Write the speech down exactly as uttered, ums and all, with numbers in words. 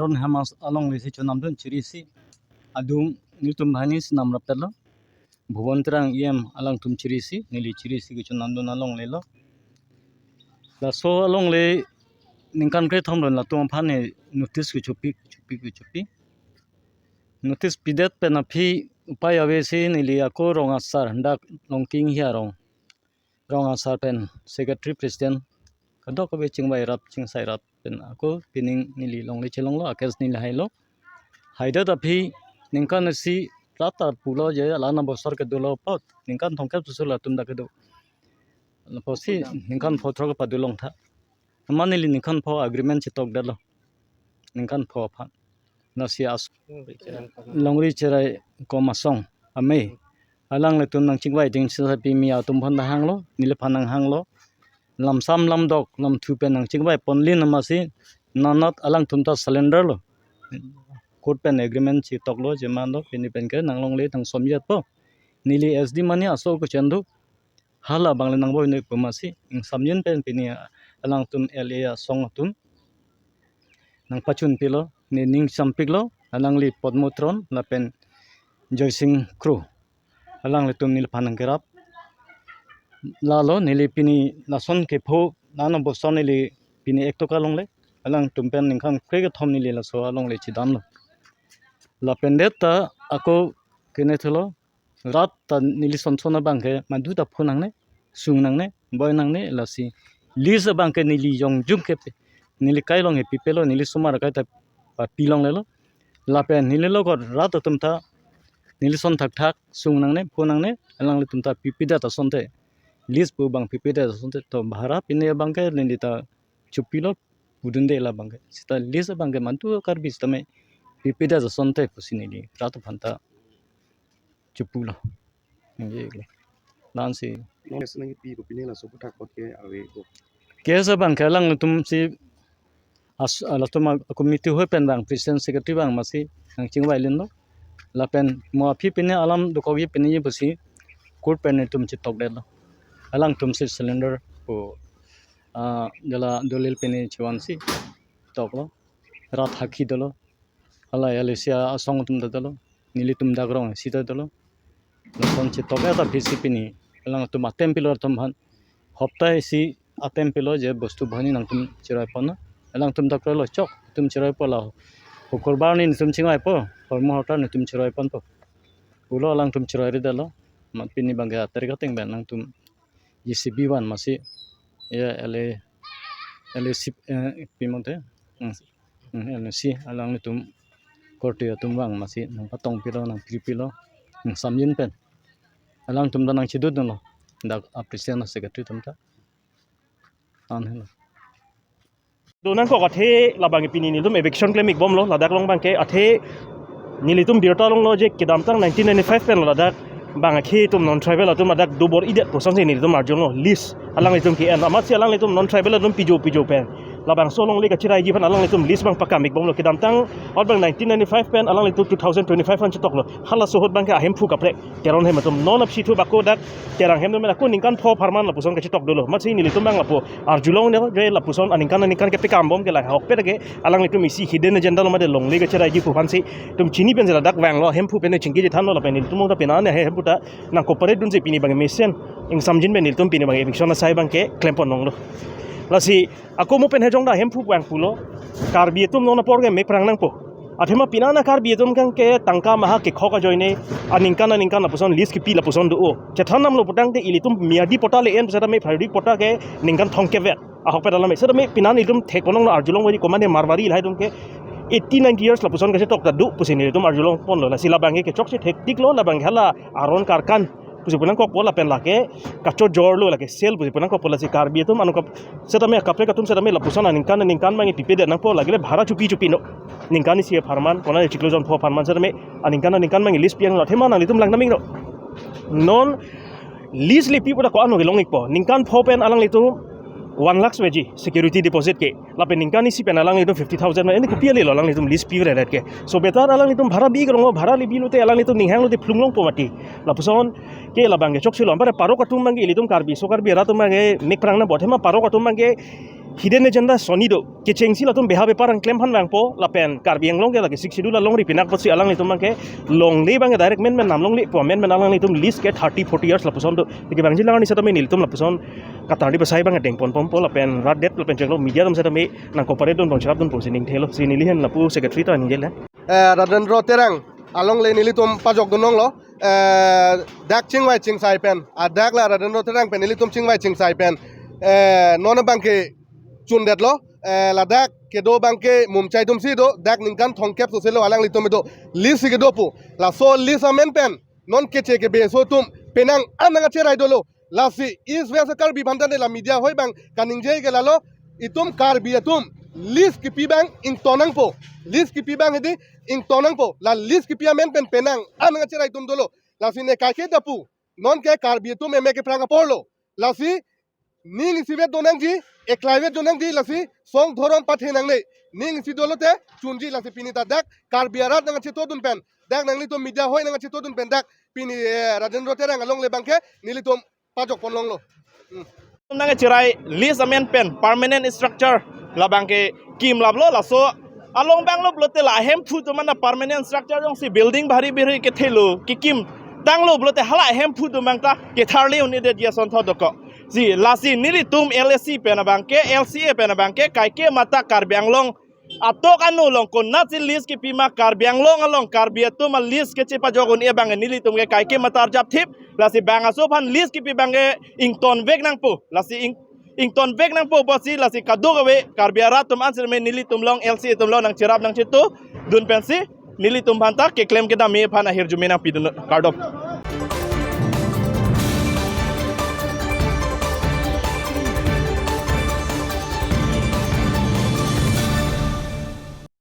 Ron Hamas alongle si chonamdun chiri isi. Adung nelitum banghini si namrap talo. Bhuban Terang E M alangtum chiri isi, neli chiri isi kechonamdun alongle lo. Laso alongle ningkan krethom ron latum aphan ne notice kechopi, kechopi, kechopi. Notice pidet pen aphi upai ave si neli ako rong asar, dak Longki Inghi arong, rong asar pen secretary president kadokave chingvai rap, chingsai rap pen ako pining neli longle chelonglo, a-case neli hailo. Haidet aphi ningkan isi rat ta pulo je la nabosor kedo lo apot, ningkan thomkep susur latum dak kedo. Lapusi ningkan pho throk padu longtha. Amat neli ningkan pho agreement chetokdetlo. Ningkan pho aphan. Lasi as Longri Cherai kom asong amei alanglitum nangchingvai ding sisa pimi atum aphan ta hanglo, neliphan nanghanglo. Lamsam lamdok lamthu pen nangchingvai ponlin amatsi nanat alangtum ta surrender lo. Court pen agreement chetoklo, jemando pini pen ke nanglongle nangsomjetpo. Neli S D mane aso ko chendu. Hala bangle nangboi noi pu amatsi ingsamjin pen pini alangtum L A asong atum nangpachun pilo, ne ning sampiklo, alangli Padmo Teron lapen Joysing Kro. Alanglitum neliphan nangkerap. Lalo neli pini lason kepho, la nabosor neli pini ek toka longle. Alangtum pen ningkan krekethom neli laso alongle chedamlo. Lapen det ta ako kene thulo, rat ta neli sonson abangke madu ta phu nangne, sung nangne, boi nangne, lasi lease abangke neli jongjum kepe, neli kai along he pipelo, neli osomar akai ta papi longlelo. Lapen neli lo ko rat atum ta neli son thakthak sung nangne, phu nangne, alanglitum ta pipedet asonte, lease pu abang pipedet asonte, to bhara pine abangke neli ta chopilo, pudunde la abangke. Seta lease abangke madu Karbi sitame pipedet asonte pusi neli rat aphan ta chopulo. Nangji iklo. Lansi. Non es nangpi ko pine laso aphuthak kot ke ave ko. Case abangke alangtum si as, latum a-committee hoi pen bang president secretary bang amatsi nangchingvailinlo. Lapen mo aphi pine alam dokokji pine pusi court pen netum chetokdetlo. Alangtum si surrender pu, ah, jala dolil pine chevansi toklo. Rat hakhi dolo. Hala L A C asong atum ta dolo. Nelitum dak rong isi ta dolo. Lason chetok eta aphi si pini alangtum atem pilo atum aphan. Hopta isi atem pilo je bostu banghini nangtum chiroi ponlo. Alangtum dak roi lo chok, tum chiroi ponlo. Hukurbar ni netum chingvaipo, hormu hortar netum chiroi ponpo. Pulo alangtum chiroi ridetlo. Amat pini abangke atarik ateng pen nangtum J C B van amatsi, ya, L A, L A C, eh, pi mate, hmm, hmm, L A C alanglitum korte atum vang amatsi nangpatong pilo, nangpri pilo, nangsamjin pen. Alangtum ta nangchedun lo, dak a-president a-secretary atum ta. An helo. Donang kok athe labang pini nelitum eviction klem ikbomlo, ladak along abangke athe nelitum birta longlo je kedamtang nineteen ninety-five pen lo ladak abang akhi atum non-tribal atum ladak dobor idet pu asonsi nelitum arjulonglo, lease alanglitum ke-en amatsi alanglitum non-tribal atum pijo pijo pen labangso alongle kachiraiji aphan alanglitum lease abang pakam ikbomlo. Kedamtang ahut abang nineteen ninety-five pen alanglitum two thousand twenty-five an chetoklo. Halaso ahut abangke ahemphu kaprek Teron hem atum non apsi thu bako dak Terang hem atum ako ningkan pho apharman lapuson kachetok dolo. Amatsi nelitum abang lapu arjulong ne je lapuson aningkan aningkan kepekambom ke la ahokpet ke alanglitum isi hidden agenda lo mate longle kachiraiji pu aphansi itum chini pensi ladak vanglo, hemphu pen chingki chethanlo lapen nelitum ta pena ne hemphu ta nang-cooperate dunsi pini abang mesen ingsamjin pen nelitum pini abang eviction asai abangke klem pon longlo. Lasi ako mo pen hejong da hemphu abang pulo, Karbi atum non apor ke mek prang nangpo. Athema pini an Karbi atum abangke tangka maha kekhok ajoine aningkan aningkan lapuson lease kipi lapuson do-o. Chethan namlo putangte ilitum miyadi patta le-en pusitame periodic patta ke ningkan thomkep vet. Ahokpet alam sitame pini an ilitum thek ponlonglo, arjulong wari komane Marwari lahai atum ke eighty ninety years lapuson kachetok ta do pusi nelitum arjulong ponlo. Lasi labangke kechokche thektiklo, labang hala aron karkan pusi pu nangkokpo lapen lake kachojorlo, lake sale pusi pu nangkokpo. Lasi Karbi atum anung kap sitame kaprek atum sitame lapuson aningkan aningkan abang pipedet nangpo, lake le bhara chopi chopi no. Ningkan isi apharman, konane chiklo jon pho apharman sitame aningkan aningkan abang lease pi-ang lo, athema nanglitum lang naming no. Non lease le pi pu ta ko-an ke long ikpo. Ningkan pho pen alanglitum one lakh veji security deposit ke. Lapen ningkan isi pen alanglitum fifty thousand, eni kopi ale lo alanglitum lease pi-re ret ke. So better alanglitum bhara bi ke long, bhara le bi lote alanglitum ninghang lote phlung longpo mati. Lapuson ke labangke chokche lo. Anpar parok atum abangke ilitum Karbi, so Karbi rat atum abangke mek prang nangpo, athema parok atum abangke Hidden agenda soni do. Kechengsi latum beha bepar nangklem aphan vangpo lapen Karbi Anglong ke lake Sixth Schedule alongri pinak apotsi alanglitum abangke longle abangke direct amen pen nam longlepo, amen pen alanglitum lease ke thirty forty years lapuson do. Tiki bangji lang arni setame nelitum lapuson katardi pasai abang dengpon ponpo lapen rat det lapen chenglo media atum setame nang cooperate dun bang cherap dunpo si ningthelo si neli ahin lapu secretary ta ningjelo. Eh, Rajendra Terang alongle nelitum pajok dun longlo. Eh, dak chingvai chingsai pen, ah, dak la Rajendra Terang pen nelitum chingvai chingsai pen, eh, non abangke chundetlo. Eh, ladak kedo abangke Mumchai atumsi do, dak ningkan thomkep soselo alanglitum kedo, lease si kedo pu. Laso lease amen pen non keche kebe aso atum penang an nangkacherai dolo. Lasi East West Karbi aphan tangte la media ahoi abang kaningje ke lalo, itum Karbi atum lease kipi abang ington nangpo. Lease kipi abang hedi ington nangpo. La lease kipi amen pen penang an nangkacherai atum dolo. Lasi ne kaike ta pu, non ke Karbi atum eme keprang aporlo. Lasi ning isivet do nangji, eklaivet do nangji, lasi song dhorom pathe nangne. Ning isi dolo te chunji, lasi pini ta dak Karbi arat nangkacheto dun pen, dak nanglitum media ahoi nangkacheto dun pen dak pini, eh, Rajendra Terang alongle abangke nelitum pajok pon longlo. Hmm. Nangcherai lease amen pen permanent structure labangke kim laplo, laso along abang lo pulote la ahemphu atum an ta permanent structure jongsi building bhari bhari kethelo kikim tanglo pulote hala ahemphu atum abang ta ketharle un-edetji asonthot dokok. Si lasi nelitum L A C pen abangke, L C A pen abangke kaike mata Karbi Anglong atok anu along konatsi lease kipi ma, Karbi Anglong along Karbi atum a-lease kechepajok un-e abang nelitum ke kaike mata arjap thip. Lasi bang aso aphan lease kipi abangke ingtonvek nangpo. Lasi ing, ingtonvek nangpo pusi lasi kadokave Karbi arat atum an setame nelitum along, L C A atum along nangcherap nangcheto dun pensi nelitum aphan ta keklem kedam aphan ahirjume nangpidun, kardom.